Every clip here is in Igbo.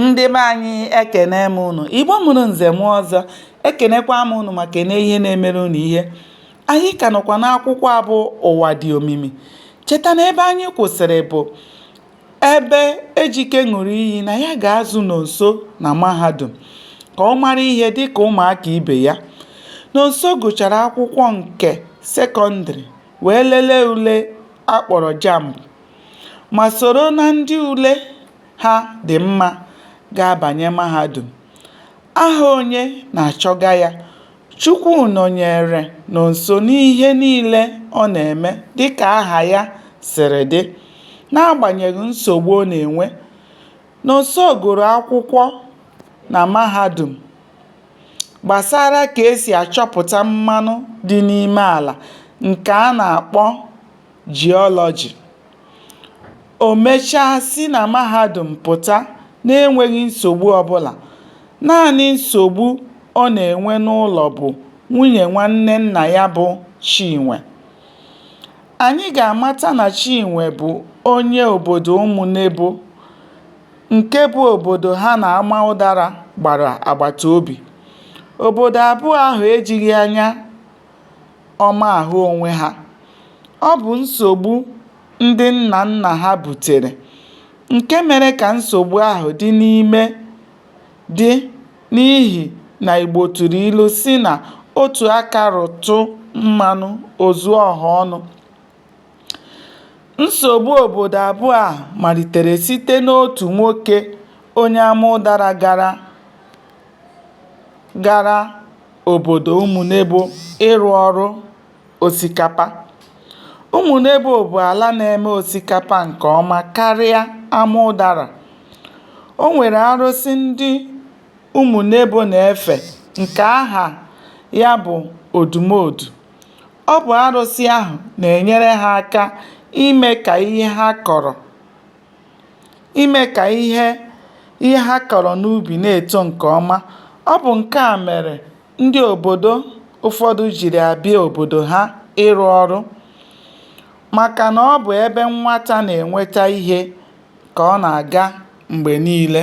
Ndị be anyị, ekene m unu. Igbo mụrụ nze mụọ ọzọ, ekenekwa m unu ma kene ihe na-emere unu ihe. Anyị ka nọkwa n'akwụkwọ a bụ Ụwa Dị Omimi. Cheta na ebe anyị kwụsịrị bụ ebe Ejike ṅụrụ iyi na ya ga-azụ Nonso na mahadum ka ọ mara ihe dịka ụmụaka ibe ya. Nonso gụchara akwụkwọ nke sekọndịrị wee lelee ule a kpọrọ JAMB ma soro na ndị ule ha dị mma ga-abanye mahadum. Aha onye na-achọga ya. Chukwu nọnyeere Nonso n'ihe niile ọ na-eme dịka aha ya siri dị, n'agbanyeghị nsogbu ọ na-enwe. Nonso gụrụ akwụkwọ na mahadum gbasara ka e si achọpụta mmanụ dị n'ime ala nke a na-akpọ Jiọlọjị. O mechaa si na mahadum pụta n'enweghị nsogbu ọbụla. Naanị nsogbu ọ na-enwe n'ụlọ bụ nwunye nwanne nna ya bụ Chinwe. Anyị ga-amata na Chinwe bụ onye obodo Ụmụnebo nke bụ obodo ha na Amaụdara gbara agbataobi. Obodo abụọ ahụ ejighị anya ọma ahụ onwe ha. Ọ bụ nsogbu ndị nna nna ha butere, nke mere ka nsogbu ahụ dị n'ime dị n'ihi na Igbo tụrụ ilu sị na otu aka rụtụ mmanụ o zuo ọha ọnụ. Nsogbu obodo abụọ a malitere site n'otu nwoke onye Amaụdara gara obodo Ụmụnebo ịrụ ọrụ osikapa. Ụmụnebo bụ ala na-eme osikapa nke ọma karịa Amaụdara. O nwere arụsị ndị Ụmụnebo na-efe nke aha ya bụ Odumodu. Ọ bụ arụsị ahụ na-enyere ha aka ime ka ihe ha kọrọ ime ka ihe ihe ha kọrọ n'ubi na-eto nke ọma. Ọ bụ nke a mere ndị obodo ụfọdụ jiri abịa obodo ha ịrụ ọrụ, maka na ọ bụ ebe nwata na-enweta ihe ka ọ na-aga mgbe niile.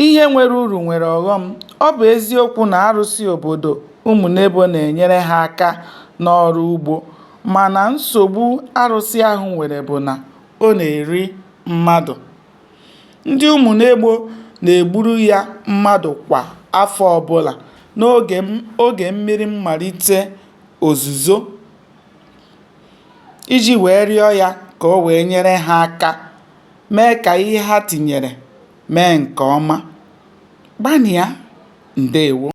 Ihe nwere uru nwere ọghọm. Ọ bụ eziokwu na arụsị obodo Ụmụnebo na-enyere ha aka n'ọrụ ugbo mana nsogbu arụsị ahụ nwere bụ na ọ na-eri mmadụ. Ndị Ụmụnebo na-egburu ya mmadụ kwa afọ ọbụla n'oge mmiri mmalite ozuzo iji wee rịọ ya ka o wee nyere ha aka mee ka ihe ha tinyere mee nke ọma. Gbanịa! Ndeewo.